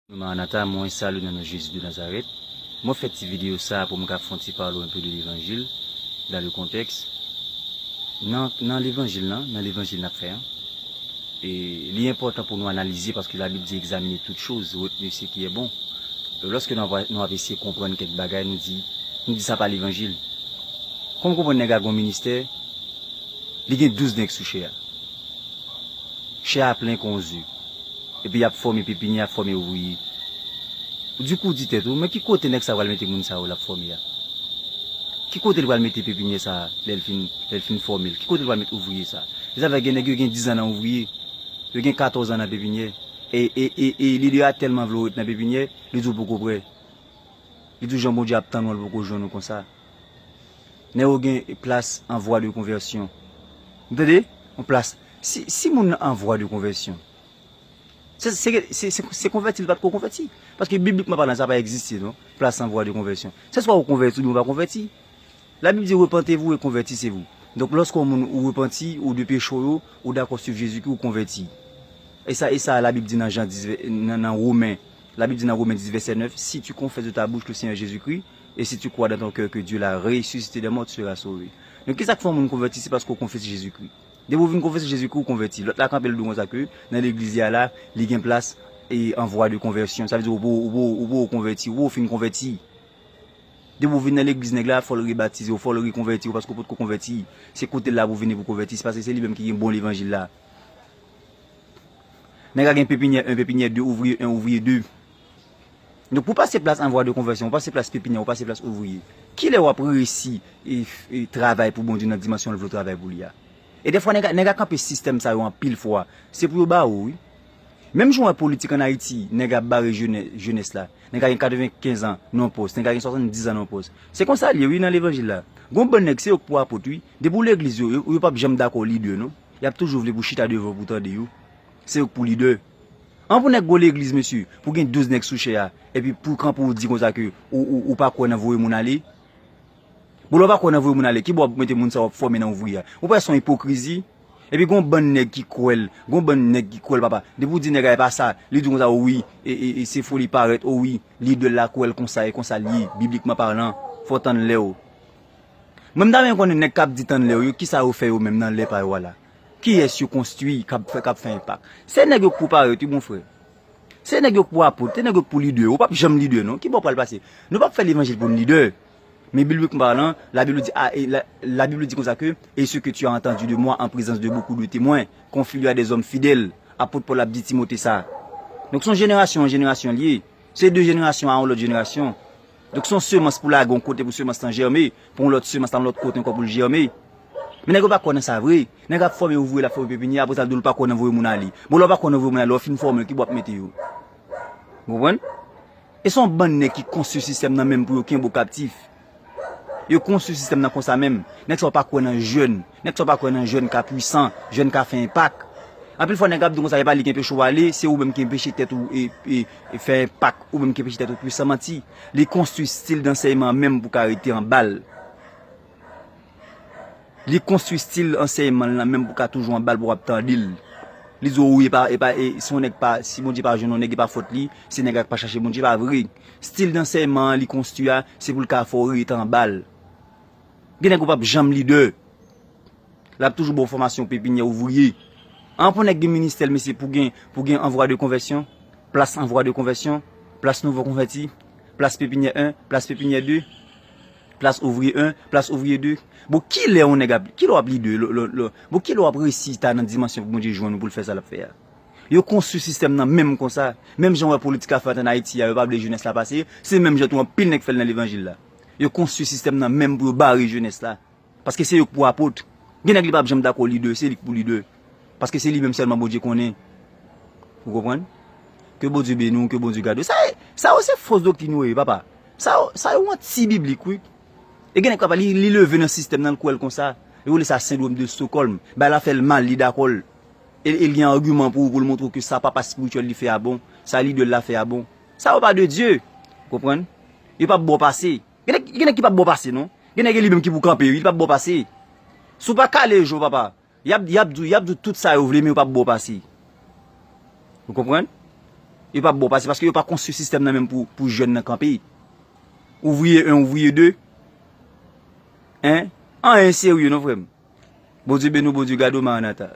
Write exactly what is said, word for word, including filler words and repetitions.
Nou Maranata, mwen salye nan non Jezi de Nazarèt. Mwen fè ti videyo sa pou m ka fè yon ti pale un peu de levanjil, dans le contexte. Nan, nan levanjil lan, nan levanjil n ap fè an, e li enpòtan pou nou analize, paske Labib di, examinez toutes choses, retenez ce qui est bon. E lòske nou ap, nou ap eseye konprann kèk bagay, nou di, nou di sa pa levanjil. Kòm w konprann nèg la gen yon ministè, li gen douz nèg sou chè a. Chè a plen kon ze. Epi y ap fòme pepinyè, y ap fòme ouvriye. Dikou w di tèt ou, men ki kote nèg sa pral mete moun sa yo l ap fòme a? Ki kote l pral mete pepinyè sa a lè l fin, lè l fin fòme l? Ki kote l pral mete ouvriye sa a? Se sa fè gen nèg yo gen diz an nan ouvriye, yo gen katòz an nan pepinyè. E, e, e, e lidè a tèlman vle w ret nan pepinyè, li di w poko prè. Li di w jan Bondye ap tann ou an, l poko jwenn ou konsa. Nèg yo gen plas an vwa de konvèsyon. Ou tande? Yon plas. Si, si moun nan an vwa de konvèsyon, se, se, se, se, se konvèti l pa t ko konvèti. Paske biblikman palan, sa pa egziste, non. Plas an vwa de konvèsyon. Se swa ou konvèti oubyen ou pa konvèti. Labib di, repentez-vous et convertissez-vous. Donk, lòske yon moun ou repanti ou de peche w yo, ou dakò swiv Jezikri, ou konvèti. E sa, e sa Labib di nan Jan dis, nan, nan Women. Labib di nan Women dis, vèsè nèf, si tu confesses de ta bouche le Seigneur Jésus-Christ, et si tu crois dans ton cœur que Dieu l'a ressuscité des morts, tu seras sauvé. Donk, kisa k fè yon moun konvèti? Se paske w konfese Jezikri. Depi w vin konfese Jezikri, w konvèti. Lòt la kanpe, l di w konsa ke nan legliz li a la, li gen plas e an vwa de konvèsyon. Sa vle di, ou pou, ou pou, ou pou konvèti, ou pou fin konvèti. Depi w vin nan legliz nèg la, fò l rebatize w, fò l rekonvèti w, paske w potko konvèti. Se kote l la pou w vini pou w konvèti, se paske se li menm ki gen bon levanjil la. Nèg la gen pepinyè en, pepinyè de, ouvriye en, ouvriye de. Donk, pou pase plas an vwa de konvèsyon, ou pase plas pepinyè, ou pase plas ouvriye. Kilè w ap reyisi e, e travay pou Bondye nan dimansyon l vle w travay pou li a? E dèfwa, nèg a, nèg a kanpe sistèm sa yo anpil fwa. Se pou yo bare w, wi. Menm jan w wè politik ann Ayiti, nèg ap bare jenè-, jenès la. Nèg a gen katrevenkenz an, nan pòs. Nèg a gen swasanndiz an, nan pòs. Se konsa l ye, wi, nan levanjil la. Gon bann nèg, se yo k pou apot, wi. Depi w legliz yo, yo, yo p ap janm dakò lidè, non. Y ap toujou vle pou chita devan pou tande yo. Se yo k pou lidè. An pou nèg gwo legliz, mesye, pou gen douz nèg sou chè a, epi pou kanpe w di konsa ke ou, ou, ou pa kwè nan voye moun ale. Bon, lè w pa kwè nan voye moun ale, kibò w ap mete moun sa w ap fòme nan ouvriye a? Ou pa wè se yon ipokrizi? Epi gon bann nèg ki kwè l, gon bann nèg ki kwè l, papa. Depi w di nèg la e pa sa, li di konsa, wi, e, e, e se foli parèt, o wi, lidè l la kwè l konsa, e konsa l ye, biblikman palan, fò w tann lè w. Mwen, m ta renmen konnen nèg k ap di tann lè w yo, kisa yo fè yo menm nan lè pa yo a la? Kiyès yo konstwi k ap fè, k ap fè enpak? Se nèg yo k pou parèt, wi, mon frè. Se nèg yo k pou apot, se nèg yo k pou lidè. Ou p ap janm lidè, non. Kibò w pral pase? Nou p ap fè levanjil pou n lidè. Men biblikman palan, Labib di, a, e, la, Labib di konsa ke, et ce que tu as entendu de moi en présence de beaucoup de témoins, confie-le à des hommes fidèles. Apot Pòl ap di Timote sa. Donk, se yon jenerasyon an jenerasyon l ye. Se de jenerasyon a yon lòt jenerasyon. Donk, se yon semans pou lage yon kote pou semans lan jèmen, pou yon lòt semans la yon lòt kote ankò pou l jèmen. Men nèg yo pa kwè nan sa vre. Nèg ap fòme ouvriye, l ap fòme pepinyè, apre sa l di w l pa kwè nan voye moun ale. Bon, lè w pa kwè nan voye moun ale, lè w fin fòme yo, kibò w ap mete yo? Ou konprann? E se yon bann nèg ki konstwi sistèm nan menm pou yo kenbe w kaptif. Yo konstwi sistèm nan konsa menm. Nèg sa yo pa kwè nan jèn. Nèg sa yo pa kwè nan jèn ka pwisan, jèn ka fè enpak. Anpil fwa nèg ap di konsa, e pa li ki enpeche w ale, se ou menm ki enpeche tèt ou e, e, e fè enpak, ou menm ki enpeche tèt ou pwisan, manti. Li konstwi stil dansèyman menm pou ka rete anba l. Li konstwi stil ansèyman l lan menm pou ka toujou anba l pou w ap tande l. Li di w, wi, e pa, e pa, e, si yon nèg pa, si Bondye pa jwenn yon nèg, e pa fòt li, se nèg la k pa chache Bondye, pa vre. Stil dansèyman an li konstwi a, se pou l ka fè w rete anba l. Gen nèg ou p ap janm lidè. L ap toujou ba w fòmasyon pepinyè ouvriye. An pou nèg gen ministè l, mesye, pou gen, pou gen an vwa de konvèsyon, plas an vwa de konvèsyon, plas nouvo konvèti, plas pepinyè en, plas pepinyè de, plas ouvriye en, plas ouvriye de. Bon, kilè yon nèg ap, kilè w ap lidè, lò, lò, lò, bon, kilè w ap reyisi ta nan dimansyon pou Bondye jwenn ou pou l fè sa l ap fè a? Yo konstwi sistèm nan menm konsa. Menm jan w wè politik la fèt ann Ayiti a, yo pa vle jenès la pase, se menm jan tou anpil nèg fè l nan levanjil la. Yo konstwi sistèm nan menm pou yo bare jenès la. Paske se yo k pou apot. Gen nèg li p ap janm dakò lidè, se li k pou lidè. Paske se li menm sèlman Bondye konnen. Ou konprann? Ke Bondye beni w, ke Bondye gade w. Sa, sa yo se fos doktrin yo ye, papa. Sa yo, sa yo anti-biblik, wi. E gen nèg, papa, li, li leve nan sistèm nan, l kwè l konsa. Yo rele sa sendwòm de Stockholm. Bagay la fè l mal, li dakò l. E, e l gen agiman pou, pou l montre w ke sa papa espirityèl li fè a bon, sa lidè l la fè a bon. Sa yo pa de Dye. Ou konprann? Yo p ap ba w pase. Gen nèg, gen nèg ki p ap ba w pase, non. Gen nèg e li menm ki pou kanpe, li p ap ba w pase. Si w pa kale je w, papa, y ap, y ap di w, y ap di w tout sa yo vle, men yo p ap ba w pase. Ou konprann? Yo p ap bon pase paske yo pa konstwi sistèm nan menm pou, pou jèn nan kanpe. Ouvriye en, ouvriye de. Hein? Anyen serye non, frè m. Bondye beni w, Bondye gade w, Maranata.